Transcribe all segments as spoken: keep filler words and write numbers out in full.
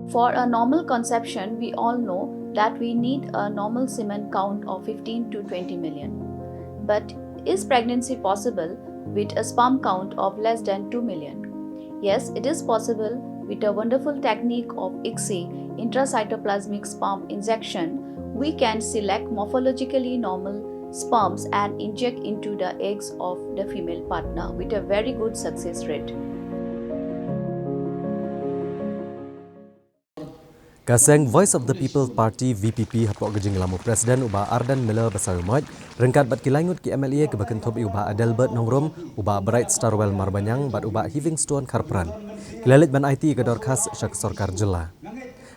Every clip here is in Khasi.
For a normal conception, we all know that we need a normal semen count of fifteen to twenty million. But is pregnancy possible with a sperm count of less than two million? Yes, it is possible. With a wonderful technique of ICSI, intracytoplasmic sperm injection, we can select morphologically normal sperms and inject into the eggs of the female partner with a very good success rate. Ka seng Voice of the People Party V P P hapoh ka jingïalam u President u Bah Ardent Miller Basaiawmoit ryngkat bad ki laingut ki M L A kiba kynthup ïa u Bah Adelbert Nongrum, u Bah Brightstarwell Marbaniang bad u Bah Heavingstone Kharpran ki la leit ban aiti ïa ka dorkhas sha ka sorkar jylla.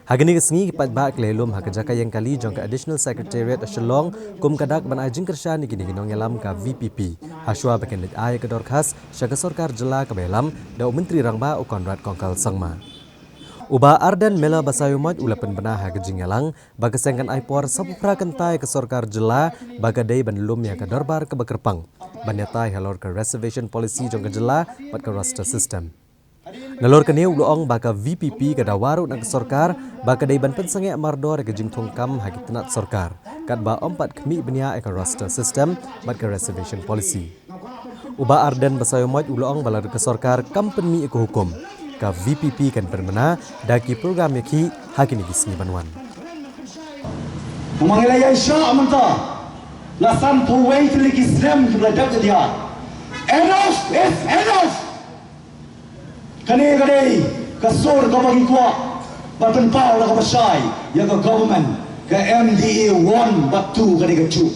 Ha kane ka sngi ki paidbah ki la ïalum ha ka jaka ïeng kali jong ka Additional Secretariat Shillong kum ka dak ban ai jingkyrshan ïa kine ki nongïalam ka V P P hashwa ba kin leit ai ïa ka dorkhas sha ka sorkar jylla kaba ïalam da u Myntri Rangbah u Conrad Kongkal Sangma. U Bah Ardent Miller Basaiawmoit u la pynbna ha ka jingïalang ba ka seng kan ai por saphew phra kynta ïa ka sorkar jylla ba ka dei ban lum ïa ka dorbar kaba kyrpang ban ïatai halor ka reservation policy jong ka jylla bad ka roster system. Nalor kane u la ong ba ka V P P ka dawa ruh na ka sorkar ba ka dei ban pynsangeh mardor ïa ka jingthung kam ha ki tnat sorkar katba ym pat khmih bniah ïa ka roster system bad ka reservation policy. U Bah Ardent Basaiawmoit u la ong ba lada ka sorkar kam pynmih ïa ka hukum, ka V P P kan pynbna da ki program ïakhih ha kine ki sngi ban wan. Namar ngi la ïaishah mynta la sanphew wei tylli ki snem kiba la dep ïa. Enough is enough. Kane ka dei ka sur kaba ngi kwah ban pynpaw da kaba shai ïa ka government, ka M D A one bad two ka dei ka juh.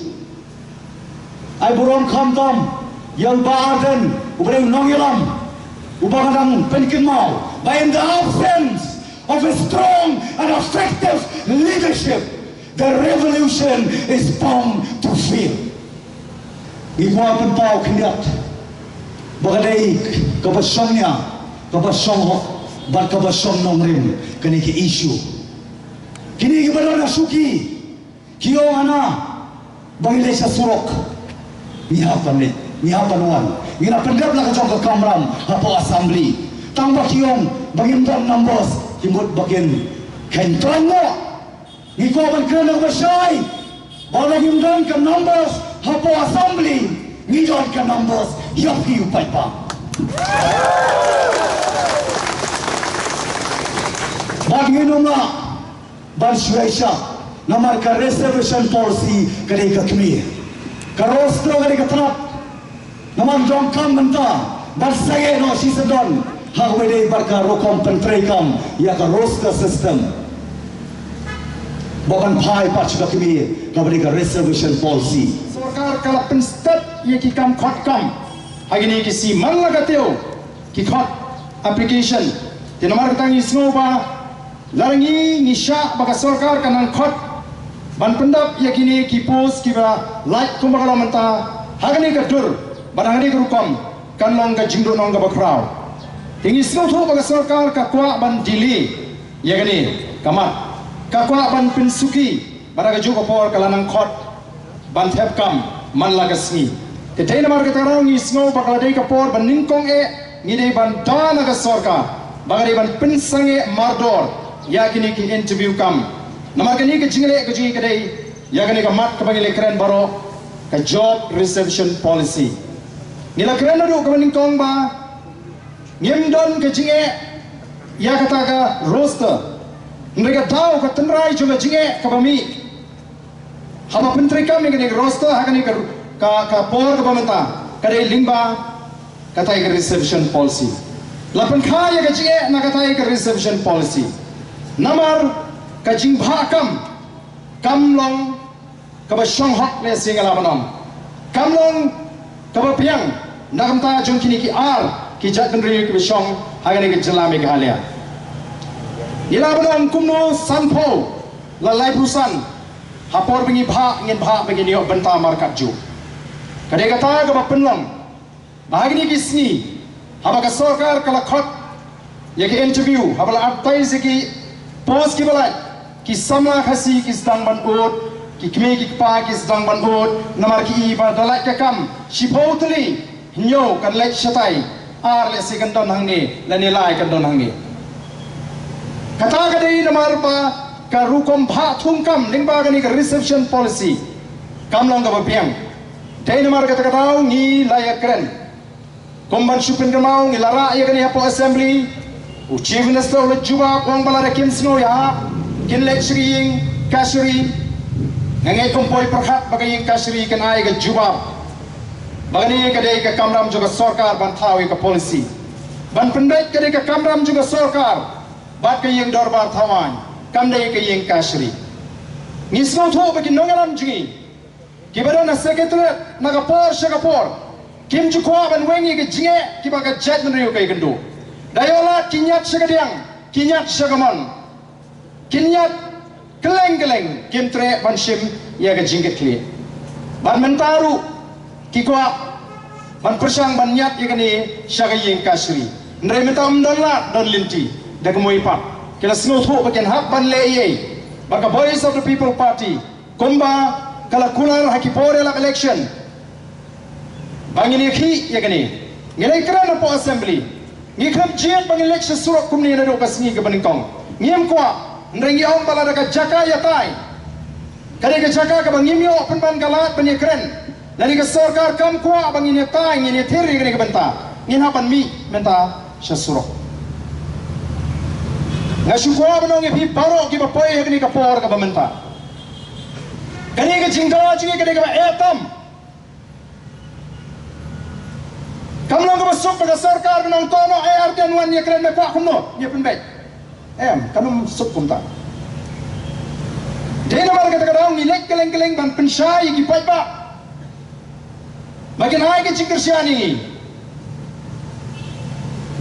Ai burom khamtam ïa u Bah Ardent uba dei u nongïalam uba ka dang pynkynmaw ba in the absence of a strong and effective leadership, the revolution is bound to fail. Ngi kwah pynpaw khyndiat ba ka dei kaba shong nia, kaba shong hok bad kaba shong nongrim kane ka issue. Kine kiba don ha shuki ki ong hana ba ngi leit sha surok. Ngi hap ban leit, ngi hap ban wan. Ngi la pyndep la ka jong ka kamram hapoh assembly. Tang ba ki ong ba ngim don numbers, ki mut ba kin khein trai mo. Ngi kwah ban kren da kaba shai ba lada ngim don ka numbers hapoh assembly, ngi don ka numbers ïa phi u paidbah. Bad ngin ym lah ban shu ïaishah namar ka reservation policy ka dei ka kmie, ka roster ka dei ka tnat. Namar donkam mynta ban sangeh noh shisyndon ha kaba dei bad ka rukom pyntreikam ïa ka roster system ba ban phai pat sha ka kmie kaba dei ka reservation policy. Sorkar ka la pynstet ïa ki kam khot kam ha kine ki sngi man la ka tiew ki khot application. Te namar kata ngi sngew ba lada ngi ngi shah ba ka sorkar ka nang khot ban pyndap ïa kine ki post kiba lait kumba ka long mynta ha kane ka dur bad ha kane ka rukom, kan long ka jingduhnong kaba khraw. Te ngi sngewthuh ba ka sorkar ka kwah ban delay ïa kane ka mat, ka kwah ban pynsuki bad ha kajuh ka por ka la nang khot ban thep kam man la ka sngi. Te dei namar kata ka daw ngi sngew ba ka la dei ka por ban nyngkong eh, ngi dei ban da na ka sorkar ba ka dei ban pynsangeh mardor ïa kine ki interview kam. Namar kane ka jingleh ka jong ngi ka dei ïa kane ka mat kaba ngi la kren baroh, ka job reservation policy. Ngi la kren naduh kaba nyngkong ba ngim don ka jingeh ïa kata ka roster. Hynrei ka daw, ka tynrai jong ka jingeh kaba mih haba pyntreikam ïa kane ka roster ha kane ka, ka, ka por kaba mynta ka dei lyngba kata ka reservation policy. La pynkha ïa ka jingeh na kata ka reservation policy namar ka jingbhah kam kam long kaba shong hok lehse nga lah ban ong. Kam long kaba biang na ka bynta jong kine ki ar ki jaitbynriew kiba shong ha kane ka jylla Meghalaya. Ngi lah ban ong kumno sanphew la laiphew san ha por ba ngi bhah ngin bhah ba ngin ïoh bynta markatjuh. Ka dei kata kaba pynlong ba ha kine ki sngi haba ka sorkar ka la khot ïa ki interview, haba la advertise ïa ki post kiba lait, ki samla Khasi ki sdang ban ud, ki kmie ki kpa ki sdang ban ud namar ki i ba da lait ka kam shiphew tylli, hynñiew kan leit shatai, ar lehse kan don hangne lane lai kan don hangne. Kata ka dei namar ba ka rukom bhah thungkam lyngba kane ka reservation policy kam long kaba biang. Dei namar kata ka daw ngi la ïakren. Kum ban shu pynkynmaw, ngi la rah ïa kane hapoh Assembly. U Chief Minister u la jubab, u ong ba lada kim sngew ïahap, kin leit sha ka ïing kashari. Nga ngeit kum poi pyrkhat ba ka ïing kashari kin ai ka jubab ba kane ka dei ka kamram jong ka sorkar ban thaw ïa ka policy. Ban pynbeit ka dei ka kamram jong ka sorkar bad ka ïing dorbar thaw aiñ, kam dei ka ïing kashari. Ngi sngewthuh ba ki nongïalam jong ngi kiba don ha Secretariat na ka por sha ka por kim ju kwah ban weng ïa ka jingeh kiba ka jaitbynriew ka ïakynduh. Da ïoh lad ki ñiad sha ka diang, ki ñiad sha ka mon, ki ñiad kylleng kylleng, kim treh ban shim ïa ka jingkitkhlieh. Bad mynta ruh ki kwah ban pyrshang ban ñiad ïa kane sha ka ïing kashari. Hynrei mynta ym don lad don lynti, da kumwei pat ki la sngewthuh ba kin hap ban leh ei ei. Ba ka Voice of the People Party, kumba ka la kular ha ki por ïalap election, ba ngin ïakhih ïa kane. Ngi la ïakren hapoh Assembly, ngi khlem jied ba ngin leit sha surok kumne naduh ka sngi kaba nyngkong. Ngim kwah, hynrei ngi ong ba lada ka jaka ïatai ka dei ka jaka kaba ngim ïoh pynban ka lad ban ïakren, lane ka sorkar kam kwah ba ngin ïatai, ngin ïathir ïa kane ka bynta, ngin hap ban mih mynta sha surok. Nga shu kwah ban ong ïa phi baroh kiba poi ha kane ka por kaba mynta, kane ka jingdawa jong ngi ka dei kaba eh tam. Kam long kaba suk ba ka sorkar ka ong to noh, eh, ar ten wan ïakren, me kwah kumno, ïa pynbeit. Em, kam long suk kumta. Dei namar kata ka daw ngi leit kylleng kylleng ban pynshai ïa ki paidbah ba kin ai ka jingkyrshan ïa ngi.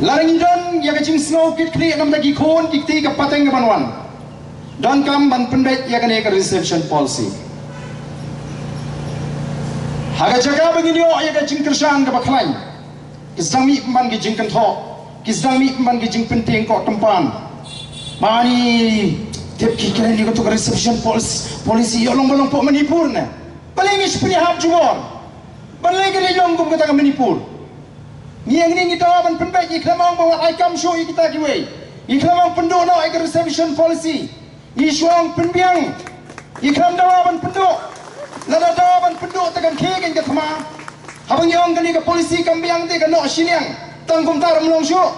Lada ngi don ïa ka jingsngew kitkhlieh namar ki khun ki kti ka pateng ka ban wan, donkam ban pynbeit ïa kane ka reservation policy. Ha ka jaka ba ngin ïoh ïa ka jingkyrshan kaba khlaiñ, ki sdang mih pynban ki jingkynthoh, ki sdang mih pynban ki jingpyntieng koh tympan. Mani tip ki kren ïa kato ka reservation policy, policy ïoh long ba long hapoh Manipur ne. Balei ngi shu pynïahap jubor? Balei ka leit long kum kata ka Manipur? Ngi ïa ngi ngi dawa ban pynbeit, ngi khlem ong ba wat ai kam shuh ïa kita kiwei. Ngi khlem ong pynduh noh ïa ka reservation policy. Ngi shu ong pynbiang. Ngi khlem dawa ban pynduh. Lada dawa ban pynduh te kan khie kein ka thma. Haba ngi ong kane ka policy kam biang te kan noh shiliang. Tang kumta ruh ym long shuh.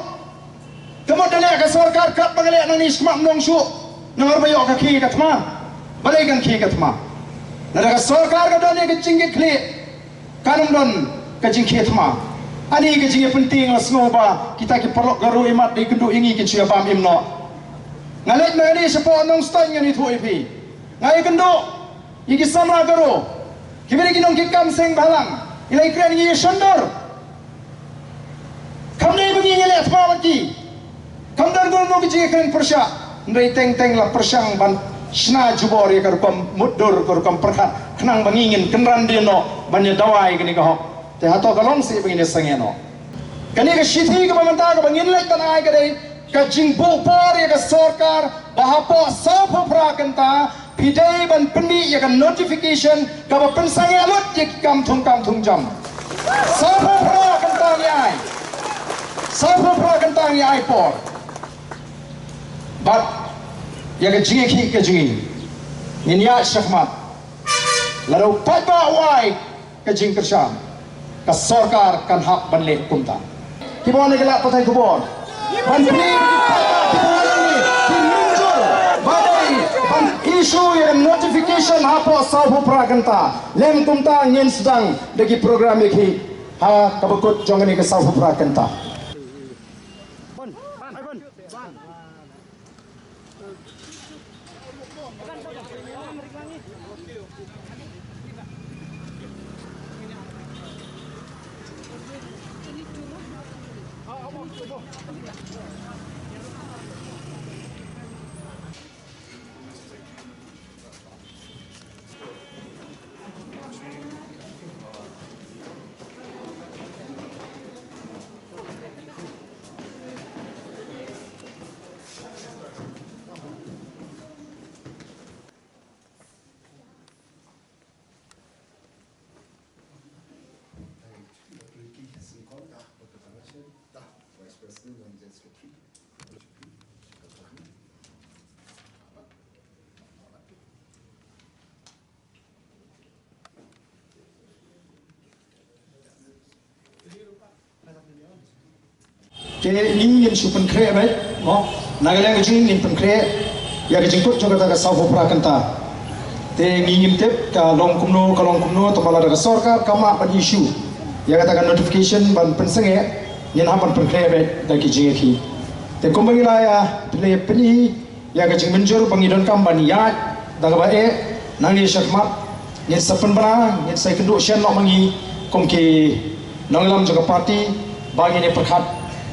Te mut da leh ka sorkar katba ka leh nangne shakhmat ym long shuh. Namar ba ïoh ka khie ka thma. Balei kan khie ka thma? Lada ka sorkar ka don ïa ka jingkitkhlieh, kan ym don ka jingkhie thma. Ani ka jingïapyntieng, la sngew ba kita ki paralok Garo imat dei kynduh ïa ngi, kin shu ïabam im noh. Nga leit ma nga dei shapoh Nongstoiñ, ngan ïathuh ïa phi. Nga ïakynduh ïa ki samla Garo kiba dei ki nongkitkam seng bhalang, ki la ïakren ïa ngi shon dor. Kam dei ba ngi ngi leh thma bad ki. Kam don kumno ka jingïakren pyrshah. Hynrei teng teng la pyrshang ban shna jubor ïa ka rukom mutdur, ka rukom pyrkhat, khnang ba ngi ngin kynran dien noh ban ïa dawa ïa kane ka hok. Te hato ka long seh ba ngin ïa sangeh noh? Kane ka shithi kaba mynta kaba ngin leit ban ai ka dei ka jingbuh bor ïa ka sorkar ba hapoh sawphew phra kynta phi dei ban pynmih ïa ka notification kaba pynsangeh lut ïa ki kam thung kam thung jam. Sawphew phra kynta ngi ai. Sawphew phra kynta ngi ai por. Bad ïa ka jingïakhih ka jong ngi, ngin ïaid shakhmat. Lada u paidbah u ai ka jingkyrshan, ka sorkar kan hap ban leh kumta. Kiba wan na ki lad pathai khubor, ban plie ïa ki paidbah kiba wan hangne, ki nongjur, ba dei ban issue ïa ka notification hapoh sawphew phra kynta. Lym kumta ngin sdang da ki program ïakhih ha kaba kut jong kane ka sawphew phra kynta. Te ngi ngin shu pynkhreh beit, mo. Na ka liang ka jong ngi ngin pynkhreh ïa ka jingkut jong kata ka sawphew phra kynta. Te ngi ngim tip ka long kumno, ka long kumno, tangba lada ka sorkar ka mad ban issue ïa kata ka notification ban pynsangeh, ngin hap ban pynkhreh beit da ki jingïakhih. Te kumba ngi la ïa pynlong pyni ïa ka jingmynjur ba ngi donkam ban ïaid da kaba eh, nangne shakhmat ngin sa pynbna, ngin sa ïakynduh shen noh ma ngi kum ki nongïalam jong ka party ba ngin ïa pyrkhat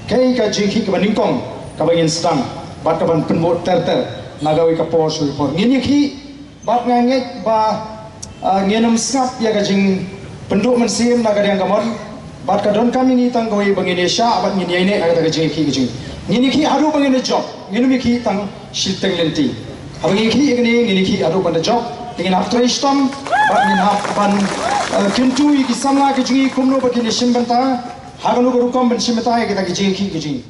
kaei ka jingïakhih kaba nyngkong kaba ngin sdang bad kaban pynbud ter ter na kawei ka por sha kawei ka por. Ngin ïakhih bad nga ngeit ba, ah, ngin ym sngap ïa ka jingpynduh mynsiem na ka liang ka mon. Bad ka donkam ïa ngi tang kawei ba ngin ïashah bad ngin ïaineh na kata ka jingïakhih ka jong ngi. Ngin ïakhih haduh ba ngin ïajop, ngin ym ïakhih tang shiteng lynti. Haba ngin ïakhih ïa kane, ngin ïakhih haduh ban da jop. Te ngin hap trei shitom bad ngin hap ban, eh, kyntu ïa ki samla ka jong ngi kumno ba kin ïashim bynta, ha kano ka rukom ban shim bynta ïa kita ki jingïakhih ka jong ngi.